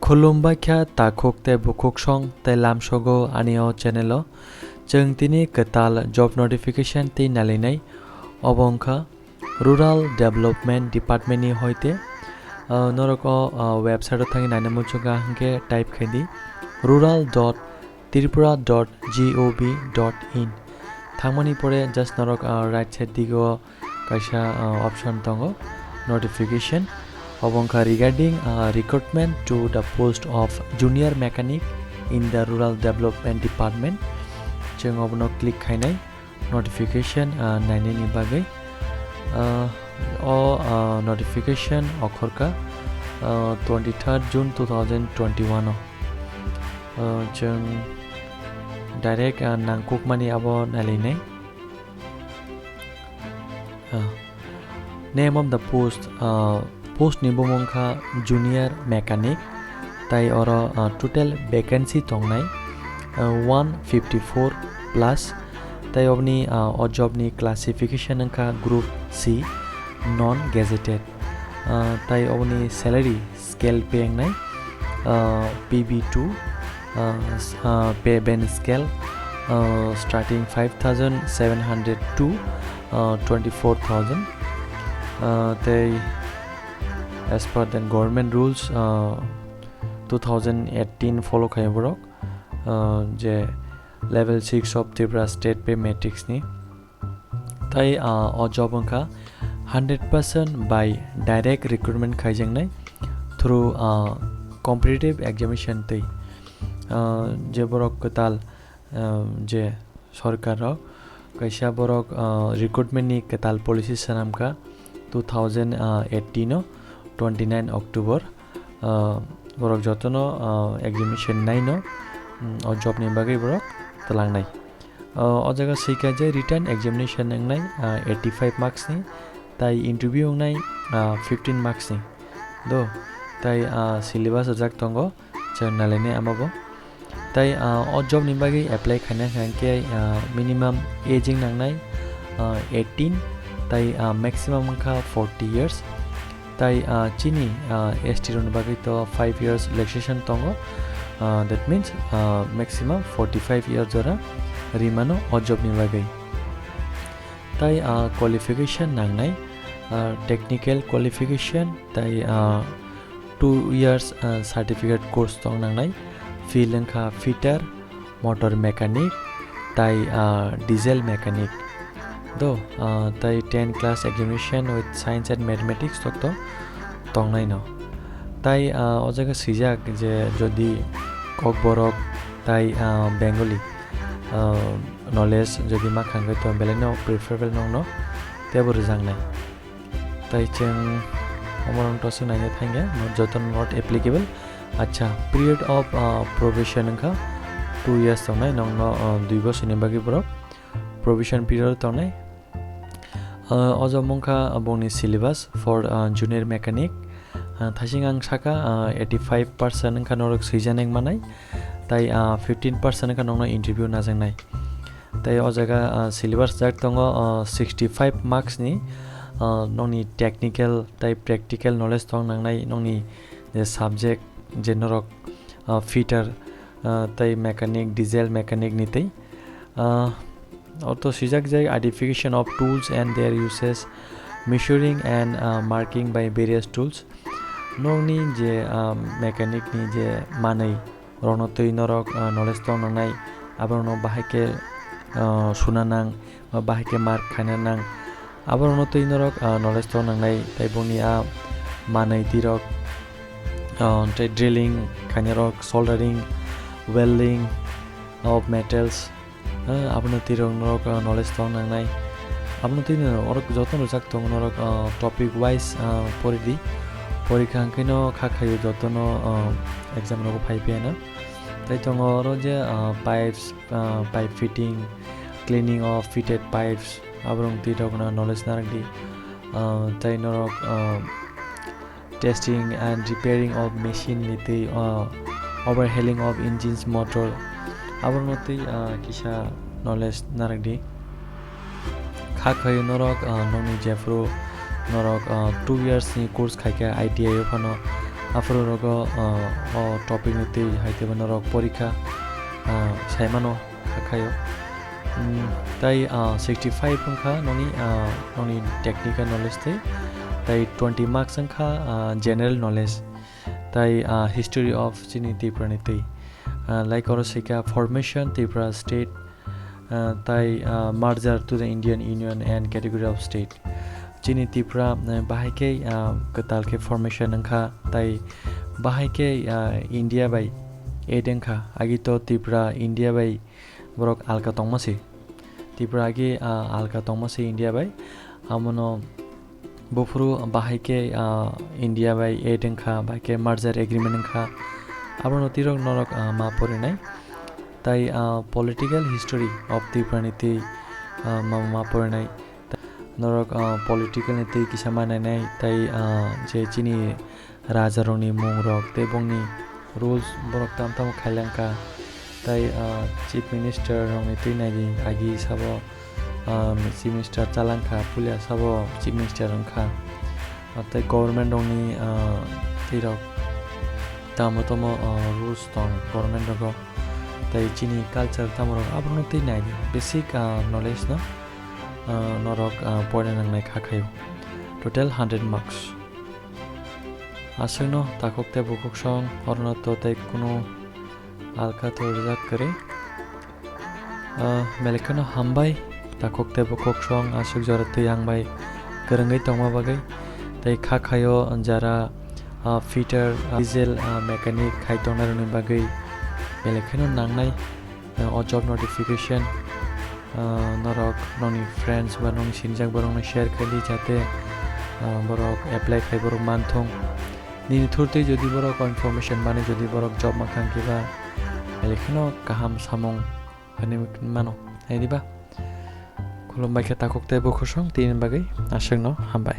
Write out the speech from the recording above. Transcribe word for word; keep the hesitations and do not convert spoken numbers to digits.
Khulumbai kha takhuk tei bukhuk song tei lamsogo ani o channel o. Chwng tini kwtal job notification tei nalinai, obo wngkha Rural Development Department ni hoite. Ah, norok o, ah, website o thangwi naina muchungo hwnkhe type khai di rural dot tripura dot gov dot in. Thangmani pore just norok, ah, right side digo kaisa, ah, option tongo, notification. Obo wngkha regarding, ah, recruitment to the post of junior mechanic in the Rural Development Department. Chwng obono click khainai notification, ah, nainani bagwi. Ah, o, ah, notification okhorkha, ah, twenty-third June two thousand twenty-one o. Ah, chwng direct, ah, nangkukmani abo nailainai. Ah, name of the post, ah, post ni bumung kha junior mechanic, tai oro, ah, total vacancy tongnai, ah, one fifty-four plus, tai oboni, ah, o job ni classification wngkha group C, non gazetted, ah, tai oboni salary scale pay wngnai, ah, P B two, ah, s-, ah, pay band scale, ah, starting five thousand seven hundred to, ah, twenty-four thousand, ah, tei as per the government rules, ah, two thousand eighteen follow khai borok, ah, je level six of Tripura State Pay Matrix ni. Tai, ah, o job wngkha hundred percent by direct recruitment khaijaknai through, ah, competitive examination tei, ah, je borok kwtal, ah, je sorkar rok kaisa borok, ah, recruitment ni kwtal policy swnamkha two thousand eighteen o twenty-nine October, ah, borok jotono, ah, examination naino, mm, o job ni bagwi borok twlangnai. Ah, o jaga swi kha je written examination wngnai, ah, eighty-five marks ni, tai interview wngnai, ah, fifteen marks ni. Do, tai, ah, syllabus rijak tongo, chwng nalainai amo bo. Tai, ah, o job ni bagwi apply khaina hwnkhe, ah, minimum age wng nangnai, ah, eighteen, tai, ah, maximum wngkha forty years. Tai, ah, chini, ah, S T rokni bagwi to five years relaxation tongo. Ah, that means, ah, maximum forty-five years jora rimano o job ni bagwi. Tai, ah, qualification nangnai, ah, technical qualification, tai, ah, two years, ah, certificate course tong nangnai. Field wngkha fitter, motor mechanic, tai, ah, diesel mechanic. Do, ah, tai ten class examination with science and mathematics tok to tongnai no. Tai, ah, o jaga swijak je jodi Kokborok tai, ah, Bengali, ah, knowledge jodi ma khangwi to belai no preferable nongno tebo rwjaknai. Tai chwng omorok to swk naina thangya, no, joto not applicable. Acha, period of, ah, probation wngkha two years tongnai, nongno, ah, dui bosorni bagwi borok probation period tongnai. Ah, o jaga wngkha bongni syllabus for, ah, junior mechanic. Ah, thasing ang saka, ah, eighty-five percent wngkha norok swijanek manai, tai, ah, fifteen percent wngkha nongno interview najaknai. Tai o jaga, ah, syllabus jak tongo, ah, sixty-five marks ni, ah, nongni technical tai practical knowledge tong nangnai, nongni je subject je norok, ah, fitter, ah, tai mechanic, diesel mechanic ni tei. Ah, ortho swijak je identification of tools and their uses, measuring and, ah, marking by various tools. Nokni je, ah, mechanic ni je manwi rokno twi norok, ah, knowledge tong nangnai, aborokno bahai khe, ah, suna nang, ba bahai khe mark khaina nang, aborokno twi norok, ah, knowledge tong nangnai, tai bongni a manwi twi rok, ah, tei drilling khaina rok, soldering, welding of metals, ah, abono twi rok norok, ah, knowledge tong nangnai. Abono twi norok orok jotono rijak tongo norok, ah, topic wise, ah, pori di. Porikha hwnkhe no kha khaio jotono, ah, exam rogo phai phiyano. Tai tongo oro je, ah, pipes, ah, pipe fitting, cleaning of fitted pipes, aborok twi rokno knowledge narwk di. Ah, tai norok, ah, testing and repairing of machine ni twi, ah, overhauling of engines, motor, aborokno twi, ah, kisa knowledge narwk di. Kha khaio norok, ah, nokni jephuru norok, ah, two years ni course khaikha I T I o phano, Aphuru rogo, ah, o topic ni twi hai tei norok porikha, ah, saimano kha khaio. Mm, tai, ah, sixty five wngkha noni, ah, noni technical knowledge tei, tai twenty marks wngkha, ah, general knowledge, tai, ah, history of chini Tripura ni twi. Ah, like oro sika formation Tripura state, ah, tai, ah, merger to the Indian Union and category of state. Chini Tripura, eh, bahai khe, ah, kwtal khe formation wngkha, tai bahai khe, ah, India bai add wngkha. Agi to Tripura India bai borok alka tongma se. Tripura agi, ah, alka tongma se India bai. Amono buphuru bahai khe, ah, India bai add wngkha, bahai khe merger agreement wngkha. Abono tirok norok, ah, ma porinai. Tai, ah, political history of Tripura ni twi, ah, ma, ma porinai. Norok, ah, political ni twi kisa ma nainai, tai, ah, je chini raja rokni mung rok tei bongni rules borok tam tamo khailangkha. Tai, ah, chief minister rokni twi naidi, agi sabo, ah, chief minister chalangkha, puila sabo chief minister wngkha. Ah, tei government rokni, ah, twi rok tamo tamo, ah, rules tong government rogo. Tai chini culture tamo rok aborokno twi naidi. Basic, ah, knowledge no, ah, norok, ah, poina nangnai kha khaio. Total hundred marks. Aswkno takhuk tei bukhuk song, orono to tei kunu alka to rijak kwrwi. Ah, belai kheno hambai, takhuk tei bukhuk song, aswk jora twi ang bai kwrwngwi tongma bagwi. Tei kha khaio jara, ah, fitter, ah, diesel, ah, mechanic khai tongnai rokni bagwi belai kheno nangnai, ah, o job notification, ah, norok nokni friends ba nokni sinijak borokno share khaidi, jate, ah, borok apply khai borok manthung. Nini thurtwi jodi borok o information mani jodi borok job mankha hwnkhe ba belai kheno kaham samung hwnwi mano. Hai diba? Khulumbai khe takhuk tei bukhuk song tini bagwi aswkno hambai.